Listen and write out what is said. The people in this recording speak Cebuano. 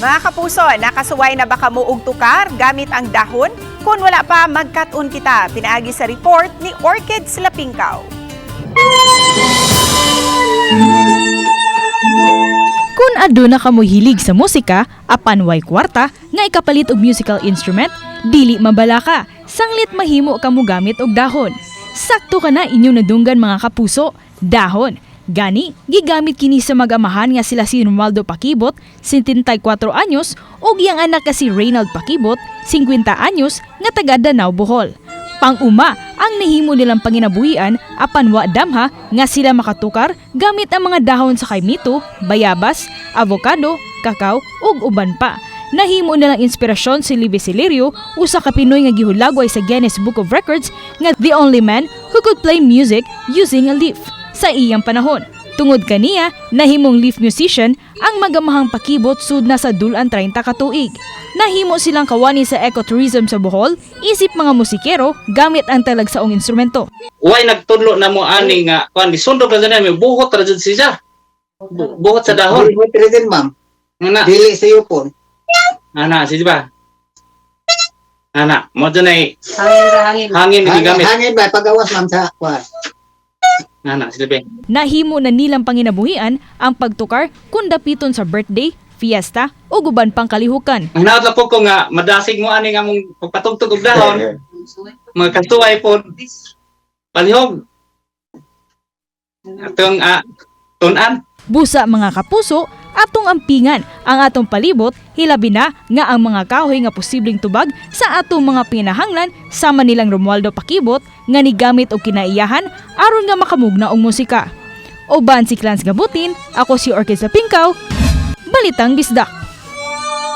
Mga kapuso, nakasuway na ba kamo og tukar gamit ang dahon? Kung wala pa, magkat-on kita. Pinaagi sa report ni Orchid Slapingkaw. Kung aduna kamo hilig sa musika, apan way kwarta nga ikapalit og musical instrument, dili mabalaka, sanglit mahimo kamo gamit og dahon. Sakto ka na inyong nadunggan, mga kapuso, dahon. Gani, gigamit kini sa mag-amahan nga sila si Romualdo Pakibot, 74 anyos, ug iyang anak ka si Reynald Pakibot, 50 anyos, nga taga Danao, Bohol. Pang-uma ang nahimo nilang panginabuhian apan wa damha nga sila makatukar gamit ang mga dahon sa kaymito, bayabas, avocado, kakao ug uban pa. Nahimo nilang inspirasyon si Libby Celerio, usa ka Pinoy nga gihulagway sa Guinness Book of Records nga the only man who could play music using a leaf sa iyang panahon. Tungod kaniya, nahimong leaf musician ang magamahang Pakibot sud na sa dulan 30 ka tuig. Nahimo silang kawani sa ecotourism sa Bohol, isip mga musikero gamit ang talagsaong instrumento. Way nagtudlo na mo ani nga kuan, gisundog ra jud, may buhot ra jud siya. Buhot sa dahon. Buhot ra din, ma'am. Ana, Dili sa yupon. Ana siya ba? Ana, mo jud ay Hangin ra, hangin. Hangin Hangin, gigamit. Hangin ba pagawas, ma'am, sa kuan. Ana, sila ba? Nahimo na nilang panginabuhian ang pagtukar kung dapiton sa birthday, fiesta o uban pang kalihukan. Ang naot lang po ko nga madasig mo ani nga mong pagpatugtog og dahon, mga kasuway po palihog. Atong tun-an. Busa, mga kapuso, atong ampingan ang atong palibot, hilabi na nga ang mga kahoy nga posibleng tubag sa atong mga pinahanglan, sama nilang Romualdo Pakibot nga nigamit og kinaiyahan aron nga makamugna og musika. Uban si Clans Gabutin, ako si Orchid Pingkaw, Balitang Bisdak.